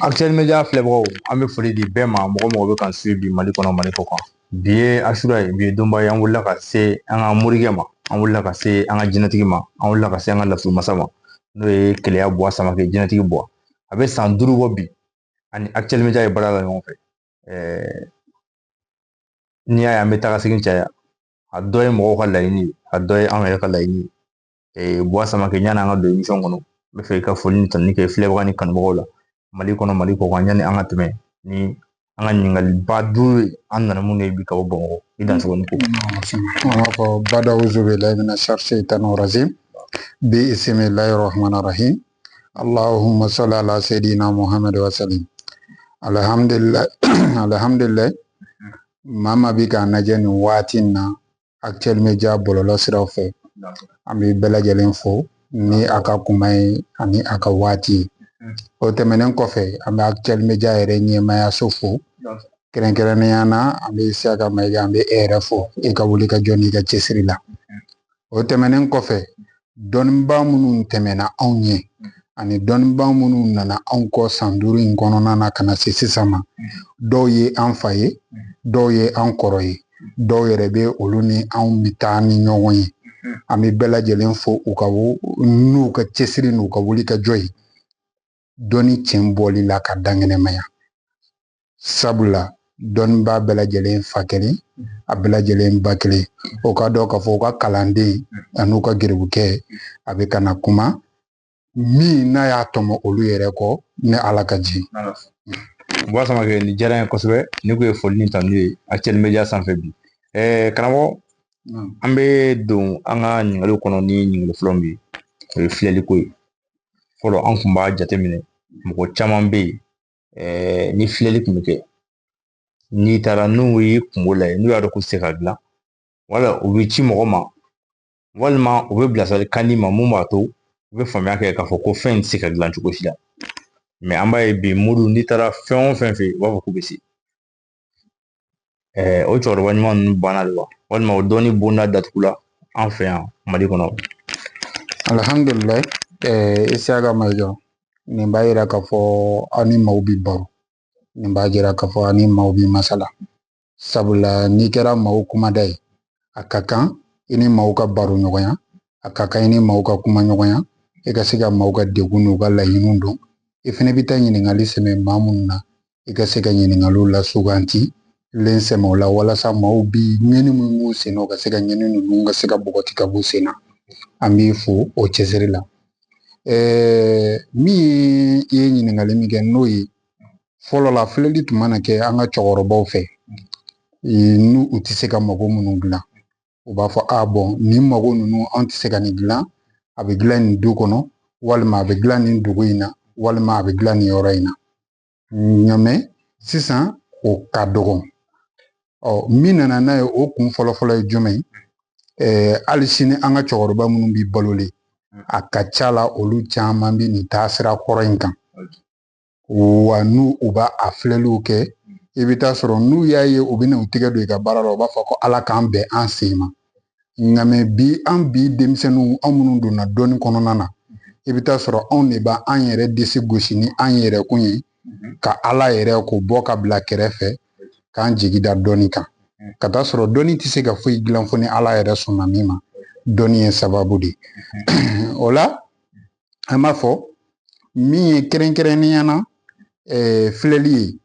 Actuel Media filɛbagaw, an bɛ foli di bɛɛ ma, mɔgɔ mɔgɔ bɛ k'an suivre bi Mali kɔnɔ, Mali kɔ kan. Bi ye Asura ye, bi ye donba ye. An wulila ka se an ka morikɛ ma, an wulila ka se an ka jinɛtigi ma, an wulila ka se an ka laturu masa ma, n'o ye Keleya Buwa Samakɛ, jinɛtigi Buwa. A bɛ san 5 bɔ bi ani Actuel Media ye baara la ɲɔgɔn fɛ. N'i y'a ye an bɛ taga segin caya, a dɔ ye mɔgɔw ka laɲini ye, a dɔ ye anw yɛrɛ ka laɲini ye. Buwa Samakɛ, yanni an ka don émission kɔnɔ, n bɛ fɛ i ka foli ni tanuni kɛ filɛbaga ni kanubagaw la Mali kɔnɔ, Mali kɔ kan, yanni an ka tɛmɛ ni an ka ɲininkaliba 5 ye, an nana minnu ye bi ka bɔ Bamakɔ. I dansogo ni ko. An b'a fɔ bada auzubillahi mina shaitani rajim bismillahi rahmani rahim allahumma salli ala sayyidina muhammad wa sallim. Alhamdulillah, alhamdulillah. Maa maa bi k'an lajɛ nin waati in na Actuel Media bɔlɔlɔ siraw fɛ, an bɛ bɛɛ lajɛlen fo ni a ka kuma ye ani a ka waati ye. O tɛmɛnen kɔfɛ, an bɛ Actuel Media yɛrɛ ɲɛmaayaso fo, kɛrɛnkɛrɛnnenya na an bɛ Isiyaka Mayiga, an bɛ e yɛrɛ fo i ka wuli ka jɔ n'i ka cɛsiri la. O tɛmɛnen kɔfɛ, dɔnnibaa minnu tɛmɛna anw ɲɛ ani dɔnnibaa minnu nana anw kɔ san 5 in kɔnɔna na ka na se sisan ma, dɔw ye an fa ye, dɔw ye an kɔrɔ ye, dɔw yɛrɛ bɛ olu ni anw bɛ taa ni ɲɔgɔn ye. An bɛ bɛɛ lajɛlen fo u ka n'u ka cɛsiri n'u ka wuli ka jɔ ye dɔnni tiɲɛ bɔli la ka dankɛnɛmaya, sabula dɔnnibaa bɛɛ lajɛlen fa kelen, a bɛɛ lajɛlen ba kelen. O ka dɔn k'a fɔ u ka kalanden an'u ka geribukɛ a bɛ ka na kuma min n'a y'a tɔmɔ olu yɛrɛ kɔ ni Ala ka jɛ. Buwa Samakɛ, nin diyara n ye kosɛbɛ. Nin kun ye foli ni tanu ye Actuel Media sanfɛ bi. Karamɔgɔ, an bɛ don an ka ɲininkaliw kɔnɔ ni ɲininkali fɔlɔ min ye, o ye filɛliko ye. Fɔlɔ, an kun b'a jateminɛ, mɔgɔ caman bɛ yen, ni filɛli kun bɛ kɛ, n'i taara n'u y'i kungo lajɛ, n'u y'a dɔn k'u tɛ se ka dilan, wala u bɛ ci mɔgɔ ma, walima u bɛ bilasiralikan d'i ma mun b'a to u bɛ faamuya kɛ k'a fɔ ko fɛn in tɛ se ka dilan cogo si la. Mɛ an b'a ye bi, moriw, n'i taara fɛn o fɛn fɛ yen, u b'a fɔ k'u bɛ se. O cɛkɔrɔba ɲuman ninnu banna de wa, walima o dɔnni bonda datugula an fɛ yan Mali kɔnɔ? Alhamdulilayi, Isiyaka Mayiga, nin b'a yira k'a fɔ aw ni maaw bi baro, nin b'a jira k'a fɔ aw ni maaw bi masala, sabula n'i kɛra maaw kumada ye, a ka kan i ni maaw ka baro ɲɔgɔnya, a ka kan i ni maaw ka kuma ɲɔgɔnya, i ka se ka maaw ka degun n'u ka laɲiniw dɔn. I fɛnɛ bɛ taa ɲininkali sɛmɛ maa minnu na, i ka se ka ɲininkaliw la suganti len sɛmɛ o la, walasa maaw bi ŋɛni min b'u sen na, u ka se ka ŋɛni ninnu ka se ka bɔgɔti ka b'u sen na. An b'i fo o cɛsiri la. Min ye i ye ɲininkali min kɛ, n'o ye fɔlɔ la filɛli tun mana kɛ an ka cɛkɔrɔbaw fɛ, n'u u tɛ se ka mago minnu dilan, u b'a fɔ a bɔn, nin mago ninnu an tɛ se ka nin dilan, a bɛ dilan nin du kɔnɔ, walima a bɛ dilan nin dugu in na, walima a bɛ dilan nin yɔrɔ in na. Ɲamɛ sisan o ka dɔgɔn. Ɔ min nana n'a ye, o kun fɔlɔfɔlɔ ye jumɛn ye? Hali sini an ka cɛkɔrɔba minnu bi balolen, a ka ca la olu caman bi nin taasira kɔrɔ in kan, wa n'u u b'a a filɛliw kɛ, i bɛ taa sɔrɔ n'u y'a ye u bɛna u tɛgɛ don i ka baara la, u b'a fɔ ko Ala k'an bɛn an sen ma. Nka mɛ bi, an bi denmisɛnninw, an minnu donna dɔnni kɔnɔna na, i bɛ taa sɔrɔ anw de b'an yɛrɛ disi gosi ni an yɛrɛ kun ye, ka Ala yɛrɛ k'o bɔ ka bila kɛrɛfɛ, k'an jigi da dɔnni kan, ka taa sɔrɔ dɔnni tɛ se ka foyi dilan fo ni Ala yɛrɛ sɔnna min ma. Dɔnni ye sababu de ye. O la an b'a fɔ min ye kɛrɛnkɛrɛnnenya na filɛli ye,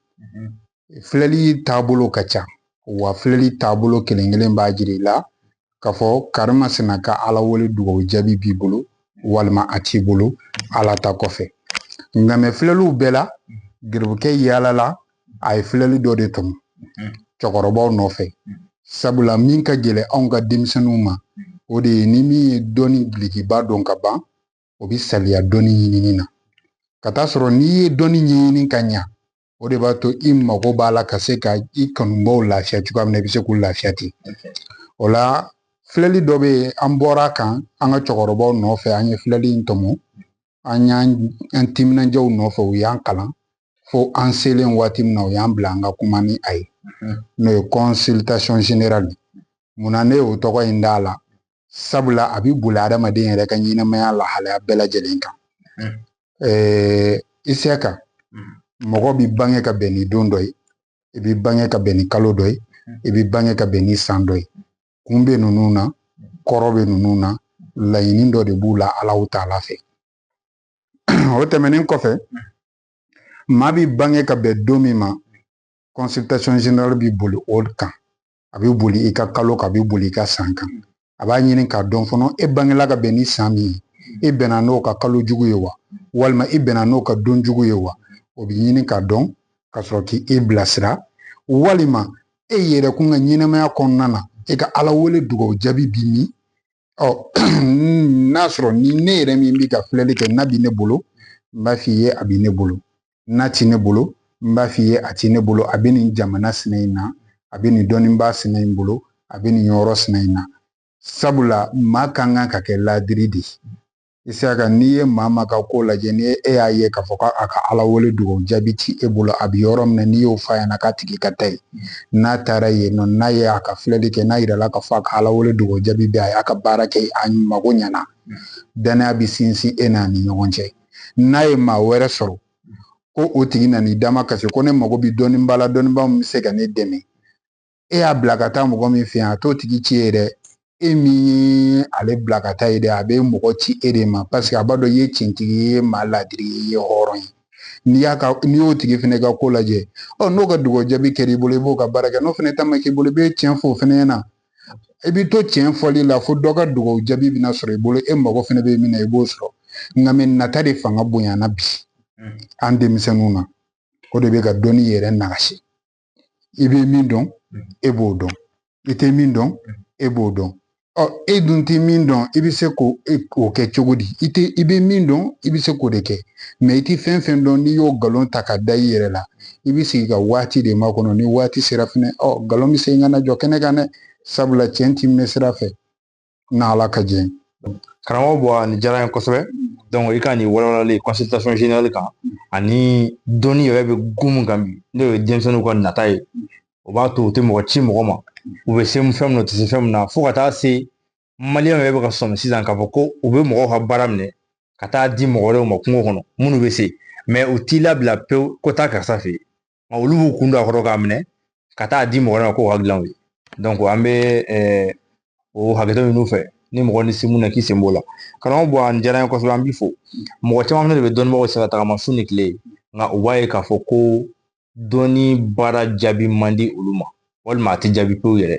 filɛli taabolo ka ca, wa filɛli taabolo kelen kelen b'a jira i la k'a fɔ karimasina ka Ala wele dugawu jaabi b'i bolo walima a t'i bolo Ala ta kɔfɛ. Nka mɛ filɛliw bɛɛ la, geribukɛ yaalala, a ye filɛli dɔ de tɔmɔ cɛkɔrɔbaw nɔfɛ, sabula min ka gɛlɛn anw ka denmisɛnninw ma, o de ye ni min ye dɔnni dulokiba dɔn ka ban, o bɛ saliya dɔnni ɲinini na, ka taa sɔrɔ n'i ye dɔnni ɲɛɲini ka ɲa, o de b'a to i mago b'a la ka se ka i kanubaw lafiya cogoya min na, i bɛ se k'u lafiya ten. O la filɛli dɔ bɛ yen, an bɔra a kan an ka cɛkɔrɔbaw nɔfɛ, an ye filɛli in tɔmɔ, an y'an timinandiyaw nɔfɛ, u y'an kalan fo an selen waati min na, u y'an bila an ka kuma ni a ye, n'o ye consultation générale. Munna ne y'o tɔgɔ in d'a la? Sabula a bɛ boli adamaden yɛrɛ ka ɲɛnamaya lahalaya bɛɛ lajɛlen kan. Isiyaka. Mɔgɔ bi bange ka bɛn ni don dɔ ye, i bi bange ka bɛn ni kalo dɔ ye, i bi bange ka bɛn ni san dɔ ye. Kun bɛ ninnu na, kɔrɔ bɛ ninnu na, laɲini dɔ de b'u la Alahu taala fɛ. O tɛmɛnen kɔfɛ, maa bi bange ka bɛn don min ma, consultation générale bi boli o kan. A bɛ boli i ka kalo kan, a bɛ boli i ka san kan. A b'a ɲini k'a dɔn fɔlɔ e bangela ka bɛn ni san min ye, e bɛnna n'o ka kalo jugu ye wa, walima i bɛnna n'o ka don jugu ye wa. O bɛ ɲini k'a dɔn ka sɔrɔ k'i bilasira, walima e yɛrɛ kun ka ɲɛnɛmaya kɔnɔna na, e ka Ala wele dugawu jaabi bi min. Ɔ n'a sɔrɔ ni ne yɛrɛ min bɛ ka filɛli kɛ n'a bɛ ne bolo, n b'a f'i ye a bɛ ne bolo. N'a ti ne bolo, n b'a f'i ye a ti ne bolo. A bɛ nin jamana sinɛ in na, a bɛ nin dɔnnibaa sinɛ in bolo, a bɛ nin yɔrɔ sinɛ in na. Sabula maa ka kan ka kɛ ladiri de ye. Isiyaka, n'i ye maa ma ka ko lajɛ, ni e y'a ye k'a fɔ k'a ka Ala wele dugawu jaabi ti e bolo, a bɛ yɔrɔ min na, n'i y'o f'a ɲɛna k'a tigi ka taa yen, n'a taara yen nɔ, n'a ye a ka filɛli kɛ, n'a yirala k'a fɔ a ka Ala wele dugawu jaabi bɛ, a y'a ka baara kɛ, a mago ɲɛna, danaya bɛ sinsin e n'a ni ɲɔgɔn cɛ. N'a ye maa wɛrɛ sɔrɔ ko o tigi nan'i dama kasi ko ne mago bɛ dɔnnibaa la, dɔnnibaa min bɛ se ka ne dɛmɛ, e y'a bila ka taa mɔgɔ min fɛ yen, a t'o tigi ci ye dɛ. E min ye ale bila ka taa ye dɛ, a bɛ mɔgɔ ci e de ma, paseke a b'a dɔn i ye tiɲɛtigi ye, i ye maa ladiri ye, i ye hɔrɔn ye. N'i y'a ka, n'i y'o tigi fɛnɛ ka ko lajɛ, ɔ n'o ka dugawu jaabi kɛr'i bolo, i b'o ka baara kɛ. N'o fɛnɛ ta ma k'i bolo, i bɛ tiɲɛ fɔ o fɛnɛ ɲɛna. I bɛ to tiɲɛ fɔli la fo dɔ ka dugawu jaabi bɛna sɔrɔ i bolo, e mago fɛnɛ bɛ min na, i b'o sɔrɔ. Nka mɛ nata de fanga bonyana bi an denmisɛnninw na, o de bɛ ka dɔnni yɛrɛ nagasi. I bɛ min dɔn, e b'o dɔn. I tɛ min dɔn, e b'o dɔn. Ɔ e dun tɛ min dɔn, i bɛ se k'o kɛ cogo di? I tɛ, i bɛ min dɔn, i bɛ se k'o de kɛ. Mɛ i tɛ fɛn fɛn dɔn, n'i y'o nkalon ta ka da i yɛrɛ la, i bɛ sigi ka waati de makɔnɔ. Ni waati sera fɛnɛ, ɔ nkalon bɛ segin ka na jɔ kɛnɛ kan dɛ. Sabula tiɲɛ ti mɛn sira fɛ, n'Ala ka jɛ. Karamɔgɔ Buwa, nin diyara n ye kosɛbɛ. Donc i ka nin walawalali consultation générale kan, ani dɔnni yɛrɛ bɛ gun mun kan bi, n'o ye denmisɛnninw ka nata ye, o b'a to u tɛ mɔgɔ ci mɔgɔ ma, u bɛ se fɛn min na, u tɛ se fɛn min na, fo ka taa se maliyɛnw yɛrɛ bɛ ka sɔmi sisan k'a fɔ ko u bɛ mɔgɔw ka baara minɛ ka taa di mɔgɔ wɛrɛw ma kungo kɔnɔ minnu bɛ se, mɛ u t'i labila pewu ko taa karisa fɛ yen, nka olu b'u kun don a kɔrɔ k'a minɛ ka taa di mɔgɔ wɛrɛ ma k'o ka dilan u ye. Donc an bɛ o hakɛto ɲini u fɛ, ni mɔgɔ ni se mun na k'i sen b'o la. Karamɔgɔ Buwa, nin diyara n ye kosɛbɛ, an b'i fo. Mɔgɔ caman fana de bɛ dɔnnibagaw sira tagama su ni tile, nka u b'a ye k'a fɔ ko dɔnni baara jaabi man di olu ma, walima a tɛ jaabi pewu yɛrɛ.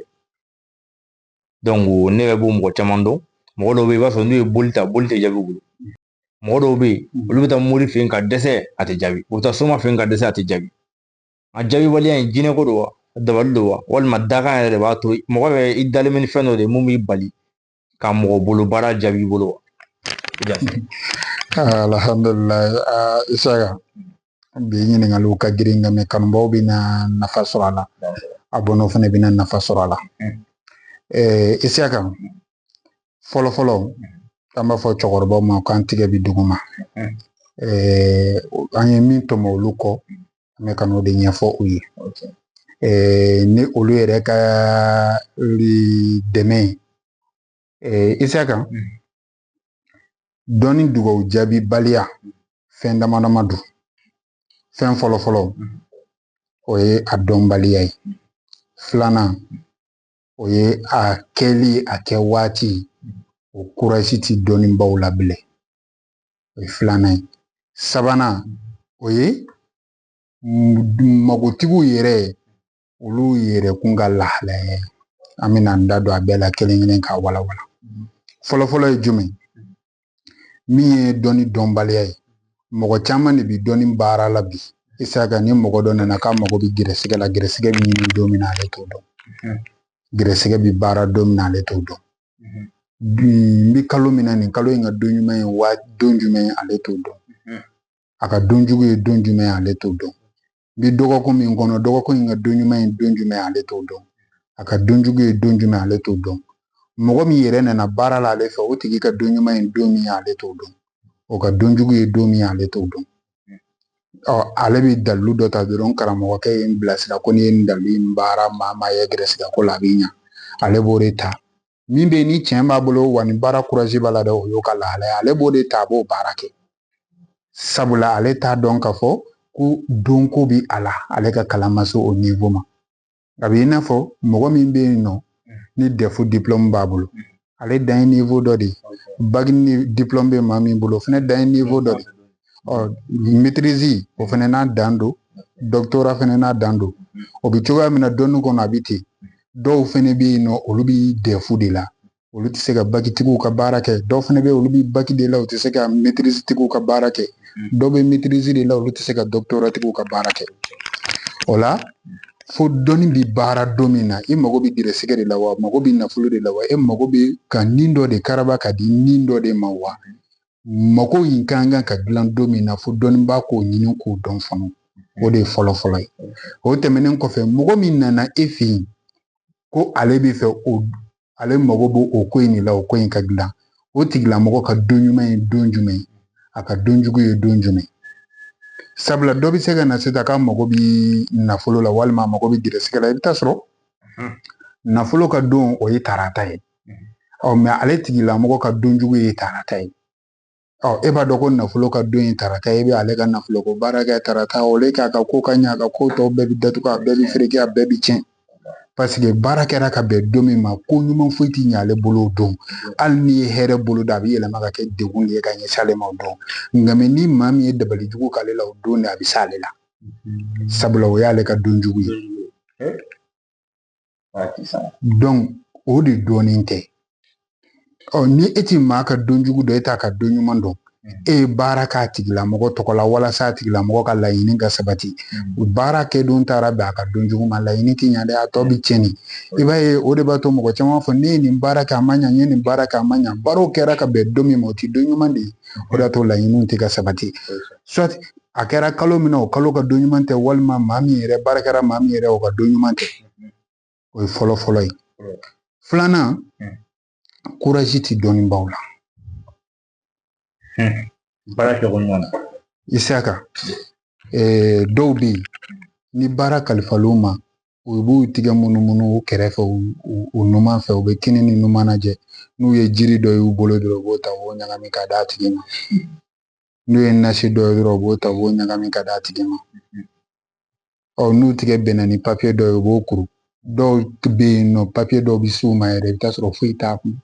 Donc ne yɛrɛ b'o mɔgɔ caman dɔn. Mɔgɔ dɔw bɛ yen, i b'a sɔrɔ n'u ye boli ta, boli tɛ jaabi u bolo. Mɔgɔ dɔw bɛ yen, olu bɛ taa mori fɛ yen ka dɛsɛ, a tɛ jaabi. U bɛ taa soma fɛ yen ka dɛsɛ, a tɛ jaabi. A jaabibaliya in, jinɛ ko don wa, dabali don wa, walima dakan yɛrɛ de b'a to mɔgɔ yɛrɛ i dalen bɛ ni fɛn dɔ de ye mun b'i bali ka mɔgɔ bolo baara jaabi i bolo wa? Alhamdulilayi, Isaka, bi ɲininkaliw ka girin, nka mɛ kanubaw bɛna nafa sɔrɔ a la, a bɔnnaw fana bɛna nafa sɔrɔ a la. Isaka, fɔlɔ fɔlɔ an b'a fɔ cɛkɔrɔbaw ma k'an tigɛ bi duguma. An ye min tɔmɔ olu kɔ, an bɛ ka n'o de ɲɛfɔ u ye. Ni olu yɛrɛ ka dɛmɛ ye. Isaka, dɔnni dugawu jaabi baliya fɛn dama dama don. Fɛn fɔlɔ fɔlɔ, o ye a dɔnbaliya ye. Filanan, o ye a kɛli, a kɛ waati, o kurasi ti dɔnnibaw la bilen. O ye filanan ye. Sabanan, o ye magotigiw yɛrɛ, olu yɛrɛ kun ka lahalaya ye. An bɛna an da don a bɛɛ la kelen kelen k'a walawala. Fɔlɔfɔlɔ ye jumɛn? Min ye dɔnni dɔnbaliya ye. Mɔgɔ caman de bi dɔnni baara la bi. Isaka, ni mɔgɔ dɔ nana k'a mago bɛ gɛrɛsɛgɛ la, gɛrɛsɛgɛ bɛ ɲini don min na, ale t'o dɔn. Gɛrɛsɛgɛ bɛ baara don min na, ale t'o dɔn. N bɛ kalo min na, nin kalo in ka don ɲuman ye wa don jumɛn ye, ale t'o dɔn. A ka don jugu ye don jumɛn ye, ale t'o dɔn. N bɛ dɔgɔkun min kɔnɔ, dɔgɔkun in ka don ɲuman ye don jumɛn ye, ale t'o dɔn. A ka don jugu ye don jumɛn, ale t'o dɔn. Mɔgɔ min yɛrɛ nana baara la ale fɛ, o tigi ka don ɲuman ye don min ye, ale t'o dɔn. O ka don jugu ye don min ye, ale t'o dɔn. Ɔ ale bɛ dalilu dɔ ta dɔrɔn, karamɔgɔkɛ ye n bilasira ko n'i ye nin dalilu in baara maa ye gɛrɛsɛgɛ ko la, a b'i ɲa. Ale b'o de ta. Min bɛ yen ni tiɲɛ b'a bolo wa ni baara kurazi b'a la dɛ, o y'o ka lahalaya, ale b'o de ta, a b'o baara kɛ. Sabula ale t'a dɔn k'a fɔ Ko donko bi a la, ale ka kalan ma se o niveau ma. A bɛ i n'a fɔ mɔgɔ min bɛ yen nɔ ni DEF diplôme b'a bolo, ale dan ye niveau dɔ de ye. Bac ni diplôme bɛ maa min bolo, o fana dan ye niveau dɔ de ye. Ɔ maîtrise, o fana n'a dan don. Doctorat fana n'a dan don. O bɛ cogoya min na dɔnni kɔnɔ, a bɛ ten. Dɔw fana bɛ yen nɔ, olu bɛ DEF de la, olu tɛ se ka bac tigiw ka baara kɛ. Dɔw fana bɛ yen, olu bɛ bac de la, u tɛ se ka maîtrise tigiw ka baara kɛ. Dɔw bɛ maîtrise de la, olu tɛ se ka doctorat tigiw ka baara kɛ. O la fo dɔnni bi baara don min na, i mago bɛ gɛrɛsɛgɛ de la wa, mago bɛ nafolo de la wa, e mago bɛ ka nin dɔ de karaba ka di nin dɔ de ma wa, mago in kan ka dilan don min na, fo dɔnnibaa k'o ɲini k'o dɔn fɔlɔ. O de ye fɔlɔ fɔlɔ ye. O tɛmɛnen kɔfɛ, mɔgɔ min nana e fɛ yen ko ale bɛ fɛ o, ale mago b'o o ko in de la, o ko in ka dilan, o tigilamɔgɔ ka don ɲuman ye don jumɛn, a ka don jugu ye don jumɛn? Sabula dɔ bɛ se ka na sisan k'a mago bɛ nafolo la, walima a mago bɛ gɛrɛsɛgɛ la. I bɛ taa sɔrɔ nafolo ka don, o ye tarata ye. Ɔ mɛ ale tigilamɔgɔ ka don jugu ye tarata ye. Ɔ e b'a dɔn ko nafolo ka don ye tarata ye, e bɛ ale ka nafolo ko baara kɛ tarata, o le k'a ka ko ka ɲɛ, a ka ko tɔw bɛɛ bɛ datugu, a bɛɛ bɛ fereke, a bɛɛ bɛ tiɲɛ. Paseke baara kɛra ka bɛn don min ma, ko ɲuman foyi ti ɲɛ ale bolo o don. Hali n'i ye hɛrɛ bolo da, a bɛ yɛlɛma ka kɛ degun de ye ka ɲɛsin ale ma o don. Nka mɛ ni maa min ye dabali jugu k'ale la o don de, a bɛ s'ale la, sabula o y'ale ka don jugu ye. Donc o de dɔnnen tɛ. Ɔ ni e ti maa ka don jugu dɔn, e t'a ka don ɲuman dɔn, e ye baara k'a tigilamɔgɔ tɔgɔ la walasa a tigilamɔgɔ ka laɲini ka sabati, o baara kɛ don taara bɛn a ka don jugu ma, laɲini ti ɲɛ dɛ, a tɔ bi tiɲɛni. I b'a ye, o de b'a to mɔgɔ caman fɔ ne ye nin baara kɛ a ma ɲɛ, n ye nin baara kɛ a ma ɲɛ. Baaraw kɛra ka bɛn don min ma, o ti don ɲuman de ye. O de y'a to laɲiniw tɛ ka sabati. Soit a kɛra kalo min na, o kalo ka don ɲuman tɛ, walima maa min yɛrɛ baara kɛra maa min yɛrɛ, o ka don ɲuman tɛ. O ye fɔlɔ fɔlɔ ye. Filanan, courage ti dɔnnibaw la. Baara kɛko ɲuman na. Isaka, dɔw bɛ yen, ni baara kalifal'u ma, u b'u tigɛ munumunu u kɛrɛfɛ, u numan fɛ, u bɛ kini ni numan lajɛ. N'u ye jiri dɔ y'u bolo dɔrɔn, u b'o ta, u b'o ɲagami ka d'a tigi ma. N'u ye nasi dɔ ye dɔrɔn, u b'o ta, u b'o ɲagami ka d'a tigi ma. Ɔ n'u tigɛ bɛnna ni papiye dɔ ye, u b'o kuru. Dɔw bɛ yen nɔ, papiye dɔw bɛ s'u ma yɛrɛ, i bɛ taa sɔrɔ foyi t'a kun.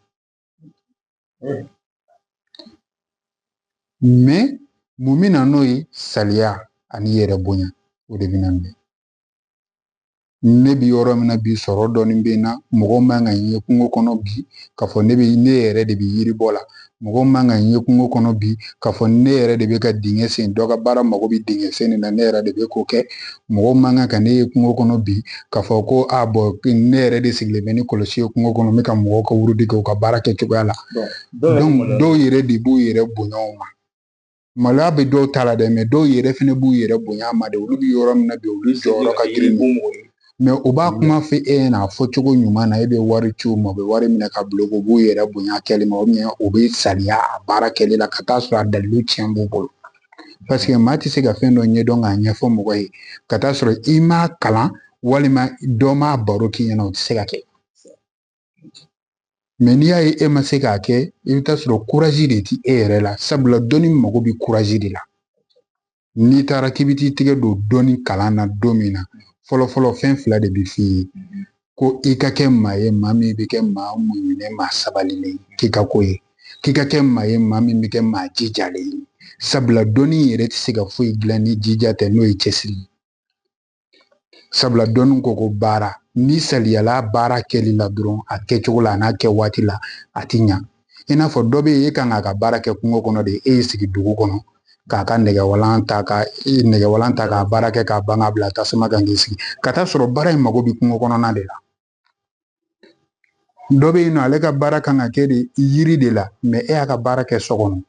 Mɛ mun bɛ na n'o ye? Saliya ani yɛrɛ bonya, o de bɛ na n'o ye. Ne bi yɔrɔ min na bi, sɔrɔ dɔɔni bɛ n na, mɔgɔ man ka n ye kungo kɔnɔ bi k'a fɔ ne bɛ ne yɛrɛ de bɛ yiri bɔ la. Mɔgɔ man ka n ye kungo kɔnɔ bi k'a fɔ ne yɛrɛ de bɛ ka dingɛ sen, dɔ ka baara mago bɛ dingɛ sen de na, ne yɛrɛ de bɛ k'o kɛ. Mɔgɔ man kan ka ne ye kungo kɔnɔ bi k'a fɔ ko a bɔn, ne yɛrɛ de sigilen bɛ ni kɔlɔsi ye kungo kɔnɔ, n bɛ ka mɔgɔw ka wurudi kɛ u ka baara kɛcogoya la. Donc dɔw yɛrɛ de b'u yɛrɛ bonya o ma. Maloya bɛ dɔw ta la dɛ, mɛ dɔw yɛrɛ fɛnɛ b'u yɛrɛ bonya a ma dɛ. Olu bɛ yɔrɔ min na bi, olu jɔyɔrɔ ka girin. Mɛ u b'a kuma fɔ e ɲɛna a fɔ cogo ɲuman na, e bɛ wari ci u ma, u bɛ wari minɛ ka bila u b'u yɛrɛ bonya kɛli ma, u bɛ saliya a baara kɛli la, ka taa sɔrɔ a dalilu tiɲɛ b'u bolo. Paseke maa tɛ se ka fɛn dɔ ɲɛdɔn k'a ɲɛfɔ mɔgɔ ye ka taa sɔrɔ i m'a kalan, walima dɔ m'a baro k'i ɲɛna, o tɛ se ka kɛ. Mɛ n'i y'a ye e ma se k'a kɛ, i bɛ taa sɔrɔ courage de ti e yɛrɛ la, sabula dɔnni mago bɛ courage de la. N'i taara k'i bɛ t'i tigɛ don dɔnni kalan na don min na, fɔlɔ fɔlɔ fɛn fila de bɛ f'i ye: ko i ka kɛ maa ye, maa min bɛ kɛ maa muɲunen, maa sabalilen, k'i ka ko ye, k'i ka kɛ maa ye, maa min bɛ kɛ maa jijalen ye. Sabula dɔnni yɛrɛ tɛ se ka foyi dilan ni jija tɛ, n'o ye cɛsiri ye. Sabula dɔnni ko baara, n'i saliyala baara kɛli la dɔrɔn, a kɛcogo la a n'a kɛ waati la, a ti ɲa. I n'a fɔ dɔ bɛ yen, e kan k'a ka baara kɛ kungo kɔnɔ de, e y'i sigi dugu kɔnɔ k'a ka nɛgɛwalan ta, ka nɛgɛwalan ta k'a baara kɛ k'a ban k'a bila tasuma kan k'i sigi, ka taa sɔrɔ baara in mago bɛ kungo kɔnɔna de la. Dɔ bɛ yen nɔ, ale ka baara kan ka kɛ de yiri de la, mɛ e y'a ka baara kɛ so kɔnɔ.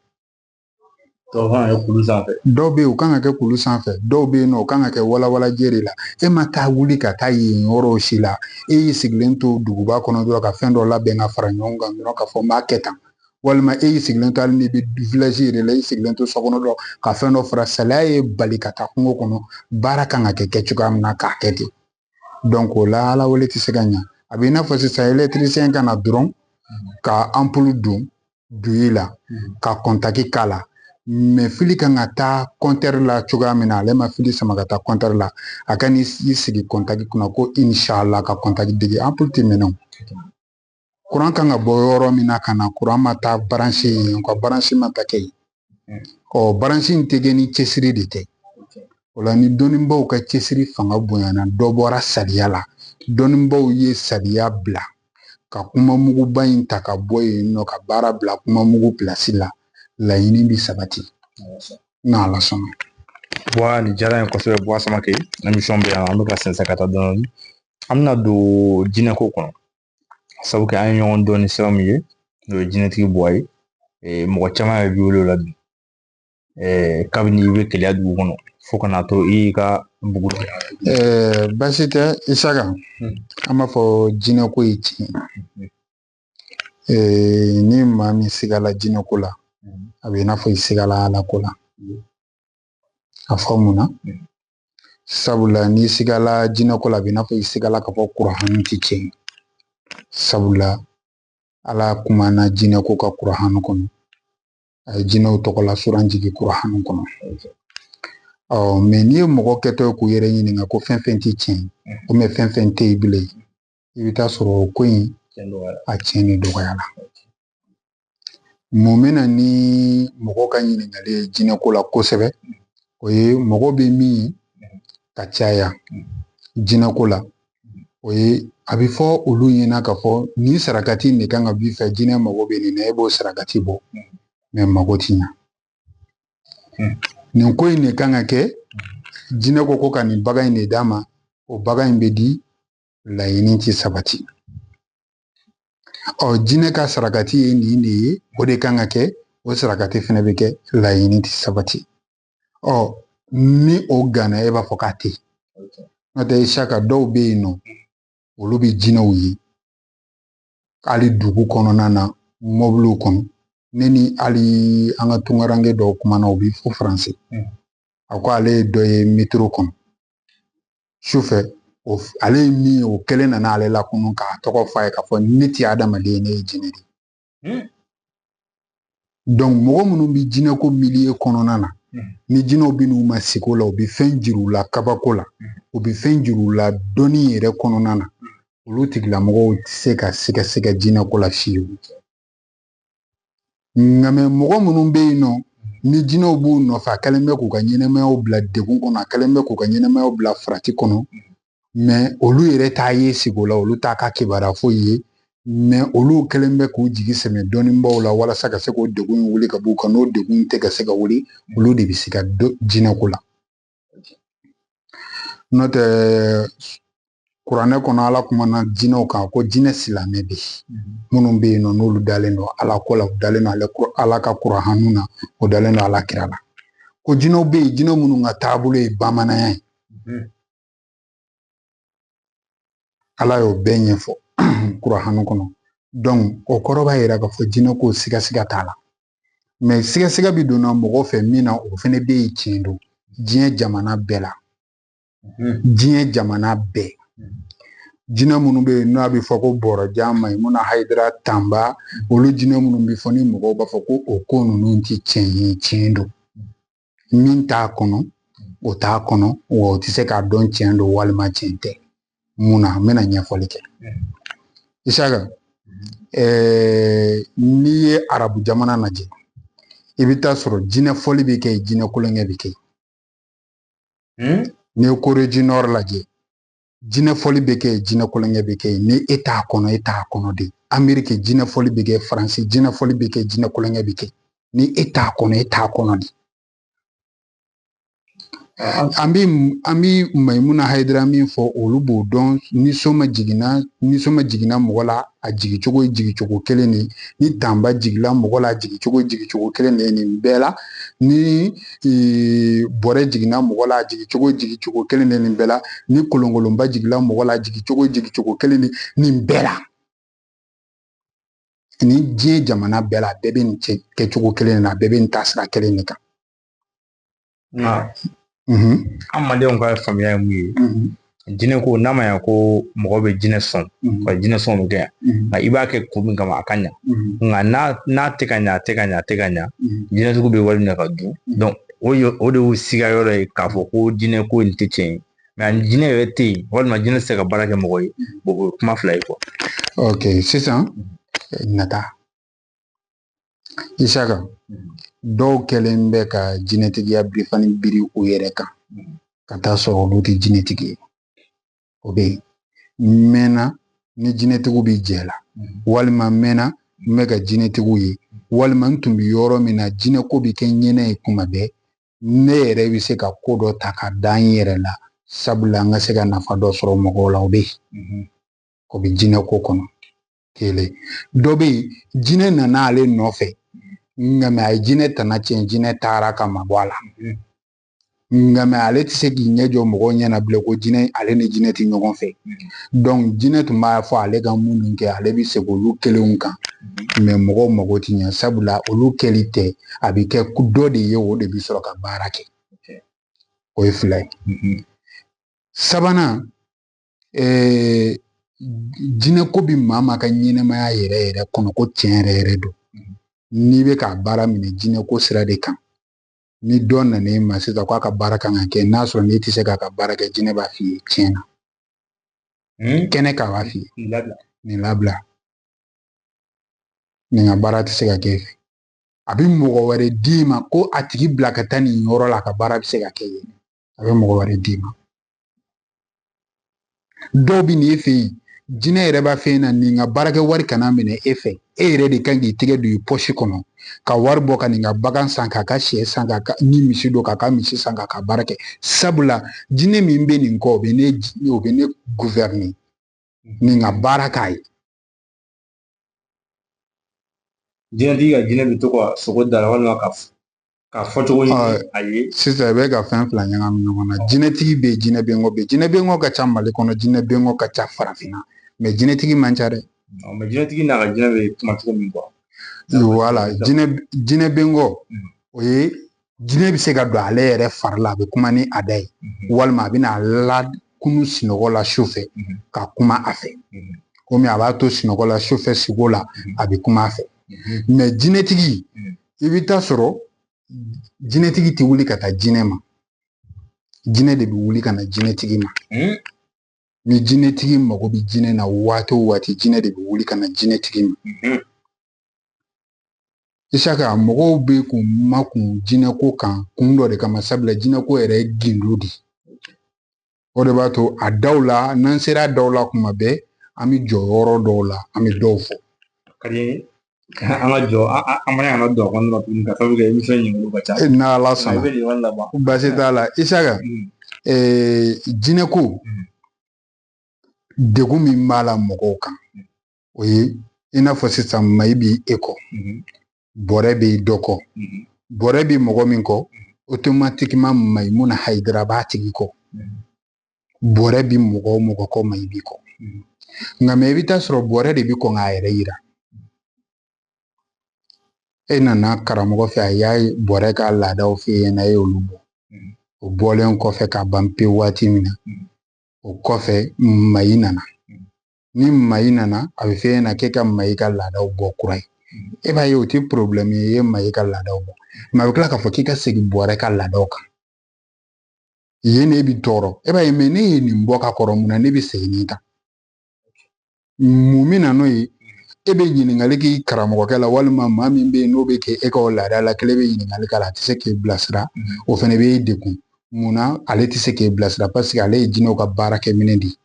Dɔw kan ka kɛ kulu sanfɛ. Dɔw bɛ yen, u kan ka kɛ kulu sanfɛ. Dɔw bɛ yen nɔ, u kan ka kɛ walawalajɛ de la. E ma taa wuli ka taa yen yɔrɔw si la, e y'i sigilen to duguba kɔnɔ dɔrɔn ka fɛn dɔ labɛn ka fara ɲɔgɔn kan dɔrɔn k'a fɔ n b'a kɛ tan. Walima e y'i sigilen to, hali n'i bɛ village yɛrɛ la, i sigilen to so kɔnɔ dɔrɔn ka fɛn dɔ fara. Saliya ye bali ka taa kungo kɔnɔ, baara kan ka kɛ cogoya min na k'a kɛ ten. Donc o la, Ala wele tɛ se ka ɲa. A bɛ i n'a fɔ sisan électricien ka na dɔrɔn ka ampoule don douille la, ka contact k'a la. Mais fili kan ka taa compteur la cogoya min na, ale ma fili sama ka taa compteur la, a ka n'i sigi contact kunna ko inshallah ka contact digi, ampoule tɛ mɛnɛ o. Kuran kan ka bɔ yɔrɔ min na ka na, kuran ma taa branche yen, ka branche ma taa kɛ yen. Ɔ branche in tɛ kɛ ni cɛsiri de tɛ. O la ni dɔnnibaw ka cɛsiri fanga bonyana, dɔ bɔra sariya la, dɔnnibaw ye sariya bila ka kuma muguba in ta ka bɔ yen nɔ, ka baara bila kuma mugu pilasi la, laɲini bi sabati n'Ala sɔnna. Buwa, nin diyara n ye kosɛbɛ. Buwa Samake, émission bɛ yan, an bɛ ka sɛnsɛn ka taa dɔɔnin. An bɛna don jinɛko kɔnɔ, sabu kɛ an ye ɲɔgɔn dɔn ni sira min ye, n'o ye jinɛtigi Buwa ye. Mɔgɔ caman yɛrɛ b'i wele o la bi. Kabini i bɛ Keleya dugu kɔnɔ fo ka n'a to i y'i ka bugu. Baasi tɛ Isaka, an b'a fɔ jinɛko ye tiɲɛ ye. Ni maa min sigala jinɛko la, a bɛ i n'a fɔ i sigala Ala ko la. A fɔ mun na? Sabula n'i sigala jinɛko la, a bɛ i n'a fɔ i sigala ka fɔ kurahanu tɛ tiɲɛ ye. Sabula Ala kumana jinɛko ka kurahanu kɔnɔ, a ye jinɛw tɔgɔla suran jigin kurahanu kɔnɔ. Ɔ mais n'i ye mɔgɔ kɛtɔ ye k'u yɛrɛ ɲininka ko fɛn fɛn tɛ tiɲɛ ye, fɛn fɛn tɛ yen bilen, i bɛ taa sɔrɔ o ko in a tiɲɛ de dɔgɔyara. Mun bɛ na ni mɔgɔ ka ɲininkali ye jinɛko la kosɛbɛ? O ye mɔgɔ bɛ min ye ka caya jinɛko la, o ye a bɛ fɔ olu ɲɛna k'a fɔ nin sarakati in de kan ka b'i fɛ, jinɛ mago bɛ nin na, e b'o sarakati bɔ, mais mago ti ɲa. Nin ko in de kan ka kɛ, jinɛ ko ka nin bagan in de d'a ma, o bagan in bɛ di, laɲini ti sabati. Ɔ jinɛ ka sarakati ye nin de ye, o de kan ka kɛ, o sarakati fɛnɛ bɛ kɛ, laɲini ti sabati. Ɔ ni o ganna, e b'a fɔ k'a tɛ yen. N'o tɛ Isaka, dɔw bɛ yen nɔ, olu bɛ jinɛw ye hali dugu kɔnɔna na, mɔbiliw kɔnɔ. Ne ni hali an ka tunkaranke dɔw kumana, u bɛ fo Faransi. A ko ale ye dɔ ye métro kɔnɔ sufɛ, ale ye min ye, o kelen nana ale lakunu k'a tɔgɔ f'a ye k'a fɔ ne tɛ adamaden ye, ne ye jinɛ de ye. Donc mɔgɔ minnu bɛ jinɛko milieu kɔnɔna na, ni jinɛw bɛ n'u ma sigi o la, u bɛ fɛn jir'u la kabako la, u bɛ fɛn jir'u la dɔnni yɛrɛ kɔnɔna na, olu tigilamɔgɔw tɛ se ka sɛgɛsɛgɛ jinɛko la fiyewu. Nka mɛ mɔgɔ minnu bɛ yen nɔ, ni jinɛw b'u nɔfɛ, a kɛlen bɛ k'u ka ɲɛnɛmayaw bila degun kɔnɔ, a kɛlen bɛ k'u ka ɲɛnɛmayaw bila farati kɔnɔ, mais olu yɛrɛ t'a ye sigi o la, olu t'a ka kibaruya foyi ye, mais olu kɛlen bɛ k'u jigi sɛmɛ dɔnnibaw la walasa ka se k'o degun in wuli ka b'u kan. N'o degun tɛ ka se ka wuli, olu de bɛ se ka jinɛko la. N'o tɛ kuranɛ kɔnɔ, Ala kumana jinɛw kan ko jinɛ silamɛ bɛ yen, minnu bɛ yen nɔ n'olu dalen don Ala ko la, u dalen don ale Ala ka kurahanu na, u dalen don Ala kira la. Ko jinɛw bɛ yen, jinɛ minnu ka taabolo ye bamananya ye. Ala y'o bɛɛ ɲɛfɔ kurahanu kɔnɔ. Donc o kɔrɔ b'a yira k'a fɔ jinɛ ko sigasiga t'a la. Mais sigasiga bɛ donna mɔgɔ fɛ min na, o fɛnɛ bɛ yen, tiɲɛ don, diɲɛ jamana bɛɛ la. Diɲɛ jamana bɛɛ. Jinɛ minnu bɛ yen n'a bɛ fɔ ko Bɔrɔjan, Mayimuna, Hayidara, Tanba, olu jinɛ minnu bɛ fɔ ni mɔgɔw b'a fɔ ko o ko ninnu tɛ tiɲɛ ye, tiɲɛ don. Min t'a kɔnɔ, o t'a kɔnɔ, wa o tɛ se k'a dɔn tiɲɛ don walima tiɲɛ tɛ. Mun na? N bɛna ɲɛfɔli kɛ. Isaka, n'i ye arabu jamana lajɛ, i bɛ taa sɔrɔ jinɛ fɔli bɛ kɛ yen, jinɛ kolonkɛ bɛ kɛ yen. N'i ye Corée du Nord lajɛ, jinɛ fɔli bɛ kɛ yen, jinɛ kolonkɛ bɛ kɛ yen. Ni e t'a kɔnɔ, e t'a kɔnɔ de. Ameriki jinɛ fɔli bɛ kɛ, Faransi jinɛ fɔli bɛ kɛ, jinɛ kolonkɛ bɛ kɛ. Ni e t'a kɔnɔ, e t'a kɔnɔ de. An bɛ Mayimuna Hayidara min fɔ, olu b'o dɔn. Ni so ma jiginna, ni so ma jiginna mɔgɔ la, a jigincogo ye jigincogo kelen de ye. Ni tanba jiginna mɔgɔ la, a jigincogo ye jigincogo kelen de ye nin bɛɛ la. Ni bɔrɛ jiginna mɔgɔ la, a jigincogo ye jigincogo kelen de ye nin bɛɛ la. Ni kolonkolonba jiginna mɔgɔ la, a jigincogo ye jigincogo kelen de ye nin bɛɛ la. Ni diɲɛ jamana bɛɛ la, a bɛɛ bɛ nin kɛcogo kelen de la, a bɛɛ bɛ nin taasira kelen de kan. Nka an madenw ka faamuya ye mun ye? Jinɛ ko n'a ma ɲa ko mɔgɔ bɛ jinɛ sɔn, ka jinɛ sɔn bɛ kɛ yan, nka i b'a kɛ kun min kama a ka ɲa, nka n'a tɛ ka ɲa, a tɛ ka ɲa, a tɛ ka ɲa, jinɛtigiw bɛ wari minɛ ka dun. Donc o de y'u siga yɔrɔ ye k'a fɔ ko jinɛ ko in tɛ tiɲɛ ye, mais jinɛ yɛrɛ tɛ yen, walima jinɛ tɛ se ka baara kɛ mɔgɔ ye. O ye kuma fila ye quoi. Ok, sisan nata Isaka, dɔw kɛlen bɛ ka jinɛtigiya birifani biri u yɛrɛ kan ka taa sɔrɔ olu tɛ jinɛtigi ye. O bɛ yen. N mɛnna ni jinɛtigiw bɛ jɛ la, walima n mɛnna n bɛ ka jinɛtigiw ye, walima n tun bɛ yɔrɔ min na jinɛko bɛ kɛ ɲɛnɛ ye kuma bɛɛ, ne yɛrɛ bɛ se ka ko dɔ ta ka da n yɛrɛ la, sabula an ka se ka nafa dɔ sɔrɔ mɔgɔw la. O bɛ yen, o bɛ jinɛko kɔnɔ. Kelen dɔ bɛ yen, jinɛ nana ale nɔfɛ, nka mɛ a ye jinɛ tana tiɲɛ, jinɛ taara ka mabɔ a la, nka mɛ ale tɛ se k'i ɲɛ jɔ mɔgɔw ɲɛna bilen ko jinɛ, ale ni jinɛ tɛ ɲɔgɔn fɛ. Donc jinɛ tun b'a fɔ ale ka minnu kɛ, ale bɛ segin olu kelenw kan, mɛ mɔgɔw mago tɛ ɲɛ, sabula olu kɛli tɛ, a bɛ kɛ dɔ de ye, o de bɛ sɔrɔ ka baara kɛ. O ye fila ye. Sabanan, jinɛko bɛ maa maa ka ɲɛnɛmaya yɛrɛ yɛrɛ kɔnɔ ko tiɲɛ yɛrɛ yɛrɛ don. N'i bɛ ka baara minɛ jinɛko sira de kan, ni dɔ nana e ma sisan k'a ka baara kan ka kɛ, n'a sɔrɔ n'e tɛ se k'a ka baara kɛ, jinɛ b'a f'i ye tiɲɛ na. Kɛnɛ kan b'a f'i ye nin labila, nin ka baara tɛ se ka kɛ e fɛ. A bɛ mɔgɔ wɛrɛ d'i ma ko a tigi bila ka taa nin yɔrɔ la, a ka baara bɛ se ka kɛ yen. A bɛ mɔgɔ wɛrɛ d'i ma. Dɔw bɛ n'i fɛ yen, jinɛ yɛrɛ b'a f'e ɲɛna nin ka baarakɛ wari kana minɛ e fɛ, e yɛrɛ de kan k'i tɛgɛ don i pɔsi kɔnɔ ka wari bɔ ka nin ka bagan san, k'a ka sɛ san, k'a ka ni misi don, k'a ka misi san, k'a ka baara kɛ. Sabula jinɛ min bɛ nin kɔ, o bɛ ne gouverner, nin ka baara k'a ye. Jinɛtigi ka jinɛ bɛ to ka sogo da la walima ka fɔ cogo ɲini a ye. Sisan i bɛ ka fɛn fila ɲagami ɲɔgɔn na. Jinɛtigi bɛ yen, jinɛ bɛnkɔ bɛ yen. Jinɛ bɛnkɔ ka ca Mali kɔnɔ, jinɛ bɛnkɔ ka ca farafinna, mɛ jinɛtigi man ca dɛ. Mɛ jinɛtigi n'a ka jinɛ bɛ kuma cogo min quoi. Wala, jinɛ bɛnkɔ, o ye jinɛ bɛ se ka don ale yɛrɛ fari la, a bɛ kuma ni a da ye, walima a bɛna lakunu sunɔgɔ la su fɛ ka kuma a fɛ, komi a b'a to sunɔgɔ la su fɛ sugo la, a bɛ kuma a fɛ. Mɛ jinɛtigi, i bɛ taa sɔrɔ jinɛtigi tɛ wuli ka taa jinɛ ma, jinɛ de bɛ wuli ka na jinɛtigi ma. Ni jinɛtigi mago bɛ jinɛ na waati o waati, jinɛ de bɛ wuli ka na jinɛtigi ma. Isaka, mɔgɔw bɛ k'u makun jinɛko kan kun dɔ de kama, sabula jinɛko yɛrɛ ye gindo de ye. O de b'a to a daw la, n'an sera daw la kuma bɛɛ, an bɛ jɔ yɔrɔ dɔw la, an bɛ dɔw fɔ. Ka di an ka jɔ, an mana kana don a kɔnɔna la tuguni ka sababu kɛ émission ɲininkaliw ka ca. N'Ala sɔnna, baasi t'a la. Isaka, jinɛko degun min b'a la mɔgɔw kan, o ye i n'a fɔ sisan mayi b'i e kɔ, bɔrɛ b'i dɔ kɔ, bɔrɛ bɛ mɔgɔ min kɔ, automatiquement Mayimuna Hayidara b'a tigi kɔ. Bɔrɛ bi mɔgɔ o mɔgɔ kɔ, mayi b'i kɔ. Nka mɛ i bɛ taa sɔrɔ bɔrɛ de bɛ kɔn k'a yɛrɛ yira. E nana karamɔgɔ fɛ, a y'a ye bɔrɛ ka laadaw f'e ɲɛna, e y'olu bɔ. O bɔlen kɔfɛ ka ban pewu waati min na, o kɔfɛ mayi nana. Ni mayi nana, a bɛ f'e ɲɛna k'e ka mayi ka laadaw bɔ kura ye. E b'a ye o tɛ problème ye, i ye mayi ka laadaw bɔ, mɛ a bɛ tila k'a fɔ k'i ka segin bɔrɛ ka laadaw kan. Yen de e bɛ tɔɔrɔ. E b'a ye, mɛ ne ye nin bɔ ka kɔrɔ, mun na ne bɛ segin nin kan? Mun bɛ na n'o ye? E bɛ ɲininkali k'i karamɔgɔkɛ la, walima maa min bɛ yen n'o bɛ kɛ e ka o laada la kelen bɛ ɲininkali k'a la, a tɛ se k'e bilasira, o fana b'e degun. Munna ale tɛ se k'e bilasira? Paseke ale ye jinɛw ka baarakɛminɛ de ye,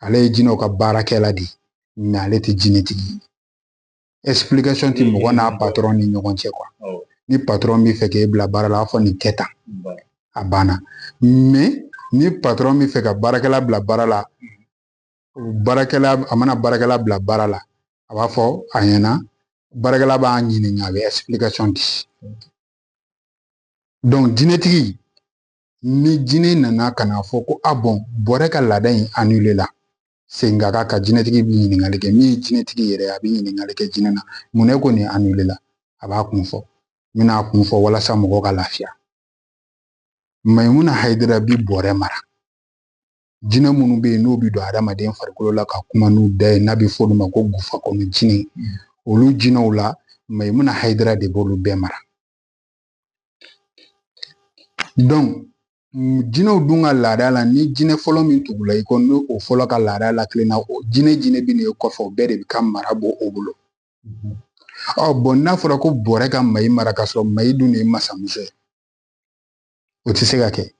ale ye jinɛw ka baarakɛla de ye, mɛ ale tɛ jinɛtigi ye. Explication tɛ mɔgɔ n'a patron ni ɲɔgɔn cɛ quoi. Ni patron bɛ fɛ k'e bila baara la, a b'a fɔ nin kɛ tan, a banna. Mɛ ni patron bɛ fɛ ka baarakɛla bila baara la, baarakɛla a mana baarakɛla bila baara la, a b'a fɔ a ɲɛna, baarakɛla b'a ɲininka, a bɛ explication di. Donc jinɛtigi, ni jinɛ nana ka na fɔ ko a bɔn bɔrɛ ka laada in annulé la, segin ka kan, jinɛtigi bɛ ɲininkali kɛ. Min ye jinɛtigi yɛrɛ ye, a bɛ ɲininkali kɛ jinɛ na, mun na e ko nin annulé la? A b'a kun fɔ, n bɛna a kun fɔ walasa mɔgɔw ka lafiya. Mayimuna Hayidara bi bɔrɛ mara. Jinɛ minnu bɛ yen n'u bɛ don adamaden farikolo la ka kuma n'u da ye, n'a bɛ f'olu ma ko gufa kɔnɔ jinɛ, olu jinɛw la Mayimuna Hayidara de b'olu bɛɛ mara. Donc jinɛw dun ka laada la, ni jinɛ fɔlɔ min tugula i kɔ, n'o o fɔlɔ ka laada la kilenna, o jinɛ bɛ n'i kɔfɛ, o bɛɛ de bɛ ka mara bɔ o bolo. Ɔ bɔn, n'a fɔra ko bɔrɛ ka Mayi mara ka sɔrɔ Mayi dun de ye masamuso ye, o tɛ se ka kɛ.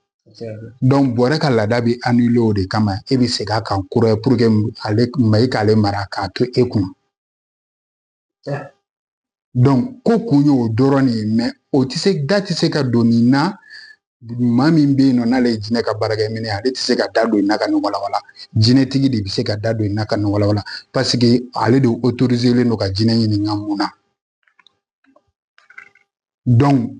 Donc bɔrɛ ka laada bɛ annuler o de kama. E bɛ segin a kan kura ye pour que ale Mayi k'ale mara k'a to e kunna. Donc ko kun ye o dɔrɔn de ye, mais o tɛ se, da tɛ se ka don nin na. Maa min bɛ yen nɔ n'ale ye jinɛ ka baarakɛminɛ ye, ale tɛ se ka da don n'a ka nin walawala. Jinɛtigi de bɛ se ka da don n'a ka nin walawala, parce que ale de autorisé don ka jinɛ ɲininka mun na. Donc